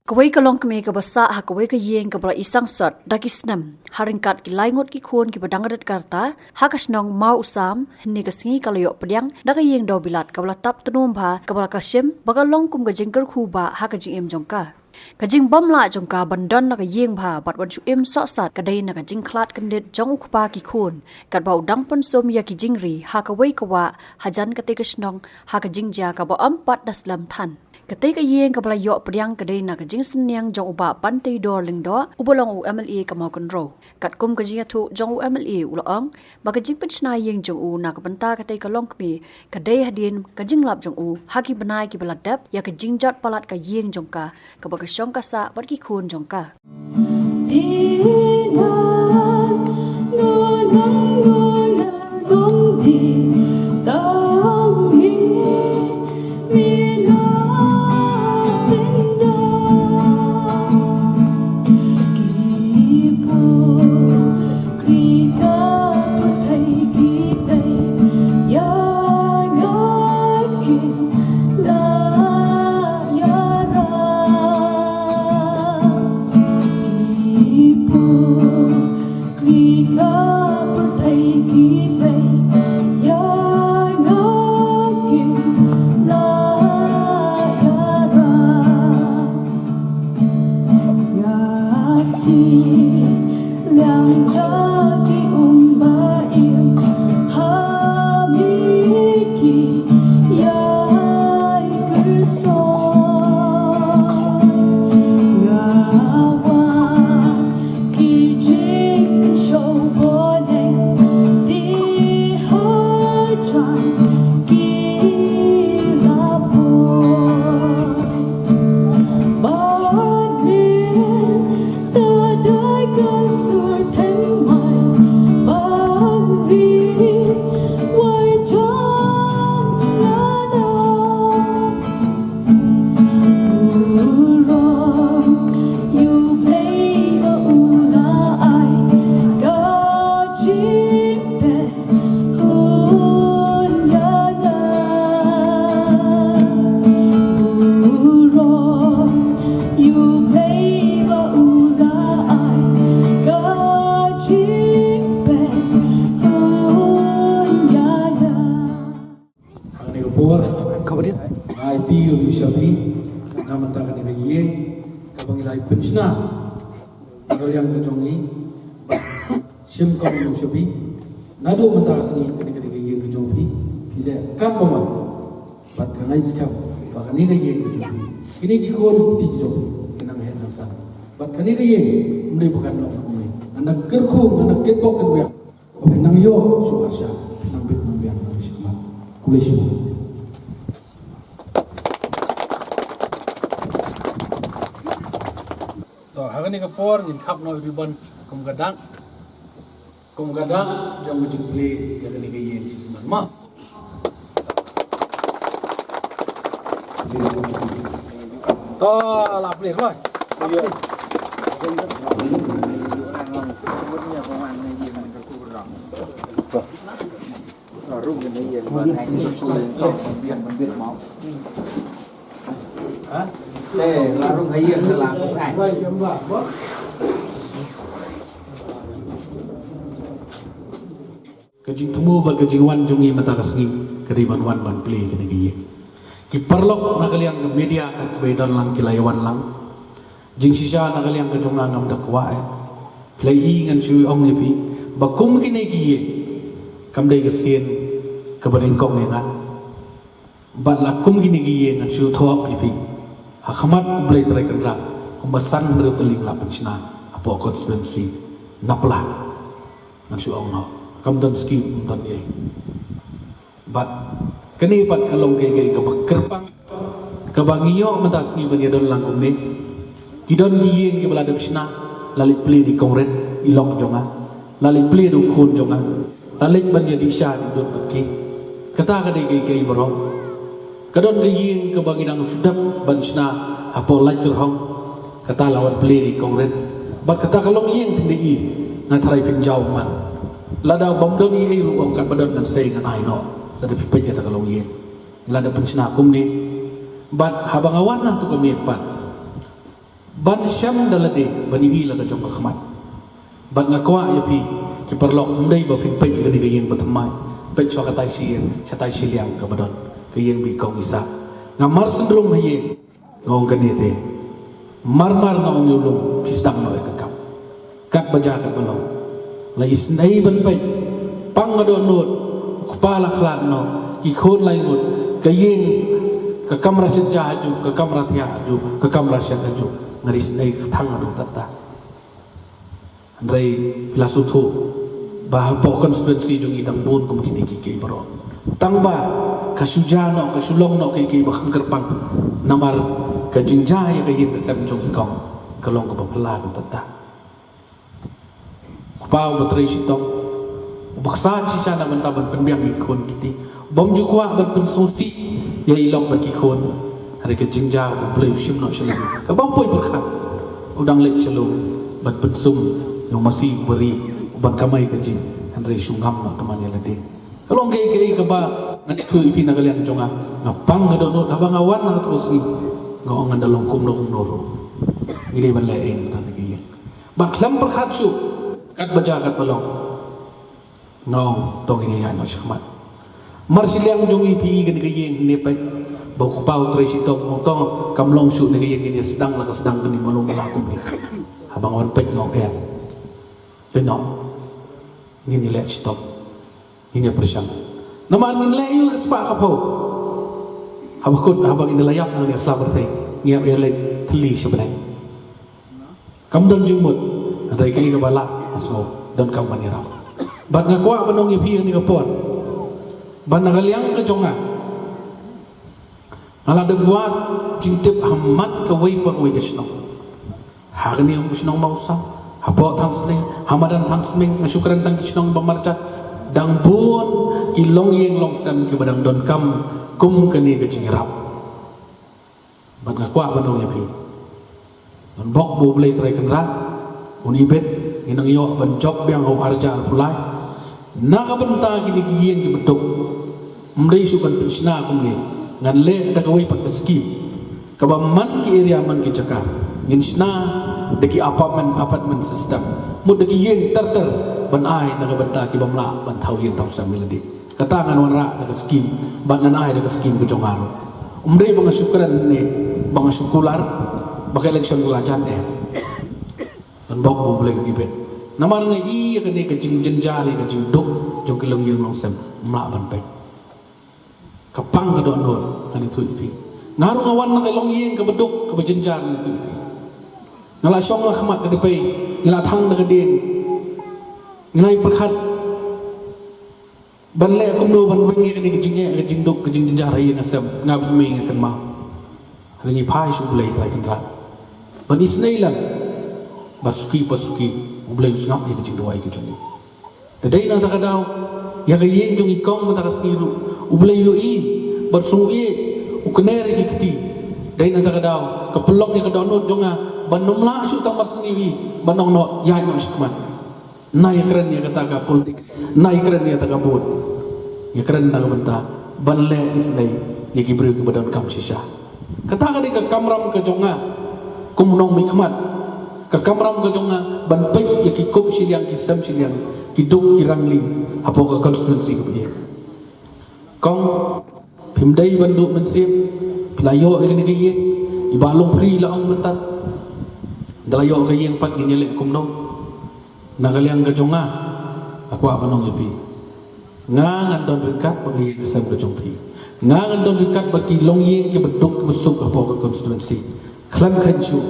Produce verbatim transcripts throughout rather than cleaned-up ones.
Kawei ka longkmie kaba sah ha kawei ka ïing kaba la i sangsot da ki snem ha ryngkat ki lai ngut ki khun kiba dang rit ka rta ha ka shnong Mawusam, hynne ka sngi ka la ïoh pdiang da ka ïing dewbilat kaba la tap tnum bha, kaba la ka shim ba ka long kum ka jingkyrkhu bha ha ka jingim jong ka. Ka jingbym lah jong ka ban don na ka ïing bha bad wan shu im sohsat ka dei na ka jingkhlad kyndit jong u kpa ki khun, katba u dang pynsum ïa ki jingri ha kawei ka wah hajan katei ka shnong ha ka jingjia kaba ym pat da slem than. Katei ka ïing kaba la ïoh pdiang ka dei na ka jingsynñiang jong u Bah Banteidor Lyngdoh, uba long u M L A ka Mawkynrew. Katkum ka jingïathuh jong u M L A, u la ong ba ka jingpynshna ïing jong u na ka bynta katei ka longkmie ka dei hadien ka jinglap jong u ha ki bnai kiba la dep ïa ka jingjot palat ka ïing jong ka, kaba ka shong ka sah bad ki khun jong ka. Hangne ka por, kaba dei, ai ti u shabi na mynta kane ka ïing kaba ngi la pynshna. Ka liang ka jong ngi, shim ka u shabi. Naduh mynta ka sngi kane ka dei ka ïing ka jong phi. Phi leh kam ba man. Bad ka ngai skhem ba kane ka ïing ka jong phi, kine ki khun ki jong phi, ki nang heh nang san. Bad kane ka ïing, ym dei ba kan long kumne. Ngan da kyrkhu, ngan da kyrkhu kan biang. Ba phi nang ïoh shuh harsha, phi nang bit nang biang, nang bit shuh. Khublei shibun. To, ha kane ka por ngin khap noh ribbon kum ka dak. Kum ka dak jong ka jingplie ïa kane ka ïing shisien mo. To, la plie kloi. Ka jingthmu bad ka jingwan jong ngi mynta ka sngi ka dei ban wan ban plie kane ka ïing. Ki paralok na ka liang ka media kat kiba ïadon lang ki la ïawan lang. Jingshisha na ka liang ka jong nga ngam da kwah eh. Phi la i ngan shu ong ïa phi ba kum kine ki ïing kam dei ka sien kaba nyngkong ïa nga. Bad la kum kine ki ïing ngan shu thoh ïa phi ha khmat U Blei Trai Kynrad kumba san hynriew tylli la pynshna hapoh constituency na pla. Ngan shu ong noh, kam don skim, kam don ei. Bad kane pat ka long kaei kaei kaba kyrpang kaba ngi ïoh mynta sngi ban ïadon lang kumne. Ki don ki ïing kiba la dep shna, la leit plie da i kongret, i lok jong nga, la leit plie da u khun jong nga, la leit ban ïadih sha da i dud bad ki. Kata ka dei kaei kaei baroh. Ka don ka ïing kaba ngi dang shu dep ban shna hapoh Laitkyrhong. Kata la wan plie da i kongret. Bad kata ka longïing phin da i, nga tharai phin jaw man. Lada bym don ei ei ruh, ong katba don ngan sei ngan ai noh. Lada phi peit ïa kata ka longïing, lada phin shna kumne. Bad haba nga wan na tu ka miet pat, Ban shem da lade, ban ïohi la ka jong ka khmat. Bad nga kwah ïa phi ki paralok, ym dei ba phin peit ïa kane ka ïing ba thymmai, peit shuwa katai shi ïing, shatai shi liang kaba don ka ïing ba i kong i sah. Nga mar syndrum ha ïing, nga ong kane te. Mar mar nga ong ïa u lum, phi sdang noh ïa ka kam. Kat ba jia kat ba long. La isynei ban peit. Pang nga dohnud. U kpa la khlad noh. Ki khun la iwut. Ka ïing, ka kamra shet ja ha ju, ka kamra thiah ha ju, ka kamra shet ha ju. Nga isynei ka thang nga doh tatta. Hynrei phi la sngewthuh ba hapoh constituency jong ngi dang bun kum kine kiei kiei baroh. Tang ba ka shu jia noh, ka shu long noh kiei kiei ba kham kyrpang. Namar ka jingjia ïa ka ïing ka sem jong i kong ka long kaba phylla doh tatta. Kpa uba trei shitom, uba ksa shisha na bynta ban pynbiang ïa ki khun ki kti, bym ju kwah ban pynsngewsih ïa i lok bad ki khun. Hynrei ka jingjia ba U Blei u shim noh sha lade, kaba ym poi pyrkhat. U dang leit sha lum ban pynsum ïa u masi uba ri, uban kamai kajih, hynrei shu ngam noh tymmen ïa lade. Ka long kaei kaei kaba ngan ïathuh ïa phi na ka liang jong nga. Nga pang nga dohnud, haba nga wan na kato ka sngi, nga ong ngan da long kumno kumno ruh. Ngi dei ban leh ei na kata ka ïing. Bad khlem pyrkhat shuh, kat ba jia kat ba long. Nga ong to ngin ïaid noh shakhmat. Mar shiliang jong ngi phi i kane ka ïing, ngin ïa peit ba u kpa u trei shitom, ong to kam long shuh kane ka ïing, ngin ïa sdang la ka sdang kane, malu mala kumne. Haba nga wan peit nga ong em. Dei noh. Ngin ïa leh shitom. Ngin ïa pyrshang. Namar ngin leh ïa u ka spah ka phew. Haba kut, haba ngin ïa la ïap na kane ka sla pyrthei, ngin ïa leit thylli sha bneng. Kam don jingmut, hynrei kaei kaba lah, nga sngew donkam ban ïarap. Bad nga kwah ban ong ïa phi ha kane ka por ba na ka liang ka jong nga, nga la dep wad jingtip ha mat kawei pa kawei ka shnong. Ha kane ka shnong Mawsang, hapoh Thangsning, ha madan Thangsning, nga shu kren tang ki shnong ba marjan, dang bun ki longïing longsem kiba dang donkam kum kane ka jingïarap. Bad nga kwah ban ong ïa phi, ngan bok ba U Blei Trai Kynrad un ibit, ngin nang ïoh ban jop biang ha u ar hajar arphew lai. Na ka bynta kine ki ïing kiba duk, ym dei shuh ban pynshna kumne, ngan leh da kawei pat ka skim kaba man ki area man ki jaka, ngin shna da ki apartment, apartment system, mut da ki ïing ter ter, ban ai na ka bynta ki bym lah ban thaw ïing thaw sem ïa lade. Kata ngan wanrah da ka skim, bad ngan ai da ka skim ka jong nga ruh. Ym dei ba nga shu kren ne ba nga shu kular ba ka election ka la jan, em. Ngan bok ba U Blei un ibit. Namar nga i ïa kane ka jingjynjar, ïa ka jingduk jong ki longïing longsem, ym lah ban peit. Ka pang ka dohnud, ngan ïathuh ïa phi. Nga ruh nga wan na ka longïing kaba duk kaba jynjar, ngan ïathuh ïa phi. Nga la shong la khmat ka dpei, nga la thang da ka dieng. Nga la ïa pyrkhat ban leh kumno ban weng ïa kane ka jingeh, ka jingduk, ka jingjynjar ha ïing ha sem, nga bad i mei nga kynmaw. Hynrei ngi phai sha U Blei Trai Kynrad ban isynei lang, bad suki pa suki U Blei u sngap ïa ka jingduwai ka jong ngi. Te dei na kata ka daw, ïa ka ïing jong i kong mynta ka sngi ruh U Blei u ïohi bad u sngewieit, u kner ïa ki kti. Dei na kata ka daw ka pynlong ïa ka dohnud jong nga ban ym lah shuh tang mar shu ïohi, ban ong noh, ïaid noh shakhmat. Nai kren ïa kata ka politics, nai kren ïa kata ka vote. Ïa kren na ka bynta ban leh isynei ïa ki briew kiba donkam shisha. Kata ka dei ka kamram ka jong nga kum u nongmihkhmat. Ka kamram ka jong nga ban peit ïa ki kup shiliang, ki sem shiliang, ki duk ki rangli hapoh ka constituency kaba ïeit. Kong, phim dei ban duh mynsiem, phi la ïoh ïa kane ka ïing, i Bah Longphri la ong mynta, da la ïoh ka ïing pat ngin ïaleh kumno? Na ka liang ka jong nga, nga kwah ban ong ïa phi, nga ngan don ryngkat bad ka ïing ka sem ka jong phi. Nga ngan don ryngkat bad ki longïing kiba duk kiba suk hapoh ka constituency. Khlem kheiñ shuh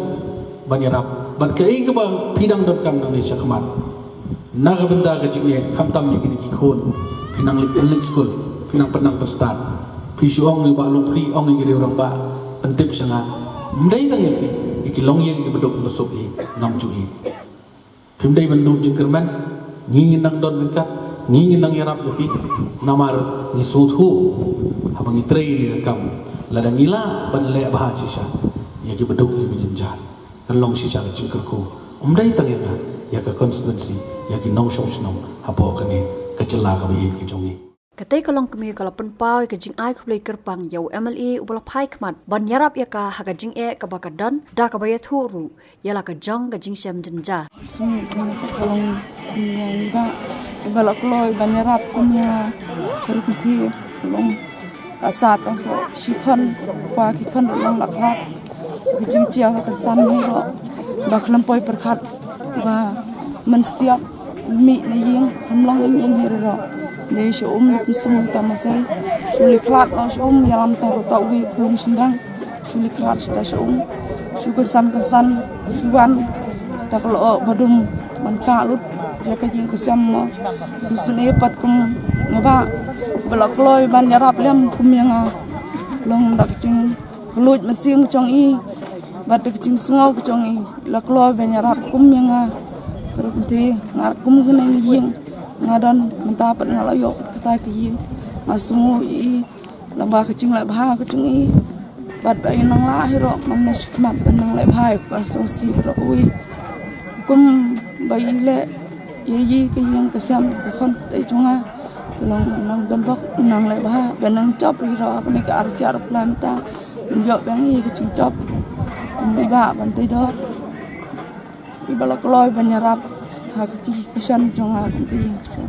ban ïarap bad kaei kaba phi dang donkam nangne shakhmat. Na ka bynta ka jingeh, khamtam ïa kine ki khun, phi nang leit, leit skul, phi nang pynnang pynstad. Phi shu ong ïa u Bah Longphri, ong ïa ki riew rangbah, pyntip sha nga. Ym dei tang ïa phi, ïa ki longïing kiba duk kiba suk hi ngam ju ïohi. Phim dei ban duh jingkyrmen, ngi ngin nang don ryngkat, ngi ngin nang ïarap ïa phi. Namar ngi sngewthuh haba ngi trei ïa ka kam, lada ngi lah ban leh bha shisha ïa kiba duk ïa kiba jynjar, kan long shisha ka jingkyrkhu. Ym dei tang ïa nga, ïa ka constituency, ïa ki nongshong shnong hapoh kane ka jylla kaba ïeit ka jong ngi. Katei ka longkmie ka la pynpaw ïa ka jingai khublei kyrpang ïa u MLA uba la phai khmat ban ïarap ïa ka ha ka jingeh kaba ka don da kaba ïathuh ruh ïa la ka jong ka jingshem jynjar. Sngewbha ka longkmie ba, ba la kloi ban ïarap kum ïa ka rukom thi long ka sat tang so shi khon, pa ki khon ruh long la khlad. Ka jingjia ba kan san hi ruh ba khlem poi pyrkhat ba mynstep mih na ïing, kam long ïing hi ruh. Ne sha um lip sum ta masai. Shu li khlad no sha um ïalam ta ruh ta wi kulung shindang. Shu li khlad ta sha um. Shu kan san kan san. Shu wan ta ka lo ba dum ban ka lut ïa ka jing ka sem mo. Shu sne pat kum nga ba ba la kloi ban ïarap lem kum ïa nga. Long dak jing ka luid masing ka jong i bad ka jingsngew ka jong i, la kloi ban ïarap kum ïa nga. Ka rukom thi nga kum kane ïing nga don mynta pat nga la ïoh kata ka ïing. Nga sngew i lamba ka jingleh bha ka jong i bad ba i nang lah hi ruh man na shikmat ban nang leh bha ïa ka constituency ruh wi. Kum ba i leh ïa i ka ïing ka sem ka khon ka dei jong nga. Ka long nang don bok nang leh bha ba nang jop hi ruh ha kane ka ar jar plan ta. Ïoh bang i ka jingjop. Ym i ba ban tei dor. I ba la kloi ban ïarap ha ka ki ka shan jong nga kum ka ïing ka sem.